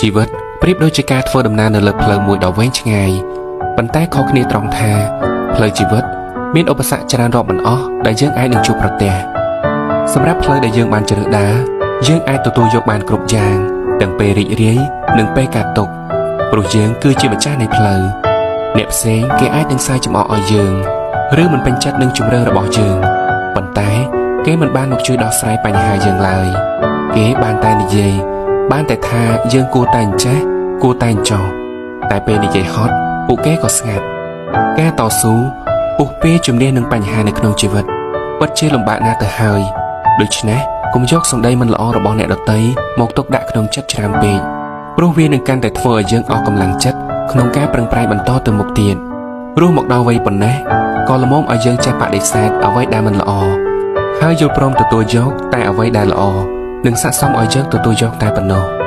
ជីវិតប្រៀបដូចជាការធ្វើដំណើរនៅលើផ្លូវមួយដ៏វែងឆ្ងាយប៉ុន្តែខុសគ្នាត្រង់ថាផ្លូវជីវិតមានឧបសគ្គច្រើនរាប់មិនអស់ដែលយើងអាចនឹងជួបប្រទះសម្រាប់ផ្លូវដែលយើងបានជ្រើសដើរយើងអាចទទួលយកបានគ្រប់យ៉ាងទាំងពេលរីករាយនិងពេលកើតទុក្ខព្រោះយើងគឺជាម្ចាស់នៃផ្លូវអ្នកផ្សេងគេអាចនឹងសើចចំអកឲ្យយើងឬមិនពេញចិត្តនឹងជម្រើសរបស់យើងប៉ុន្តែគេមិនបានមកជួយដោះស្រាយបញ្ហាយើងឡើយគេបានតែនិយាយបានតែថាយើងគួរតែអញ្ចេះគួរតែអញ្ចោះតែពេលនិយាយហត់ពួកគេក៏ស្ងាត់ការតស៊ូពុះពារជំនះនឹងបញ្ហានៅក្នុងជីវិតពិតជាលំបាកណាស់ទៅហើយដូច្នេះកុំយកសម្ដីមិនល្អរបស់អ្នកដទៃមកទុកដាក់ក្នុងចិត្តច្រើនពេកព្រោះវានឹងកាន់តែធ្វើឲ្យយើងអស់កម្លាំងចិត្តក្នុងការប្រឹងប្រែងបន្តទៅមុខទៀតព្រោះមកដល់វ័យប៉ុណ្ណេះក៏ល្មមឲ្យយើងចេះបដិសេធអ្វីដែលមិនល្អហើយយល់ព្រមទទួលយកតែអ្វីដែលល្អនិងស័ក្តិសមឲ្យយើងទទួលយកតែប៉ុណ្ណោះ។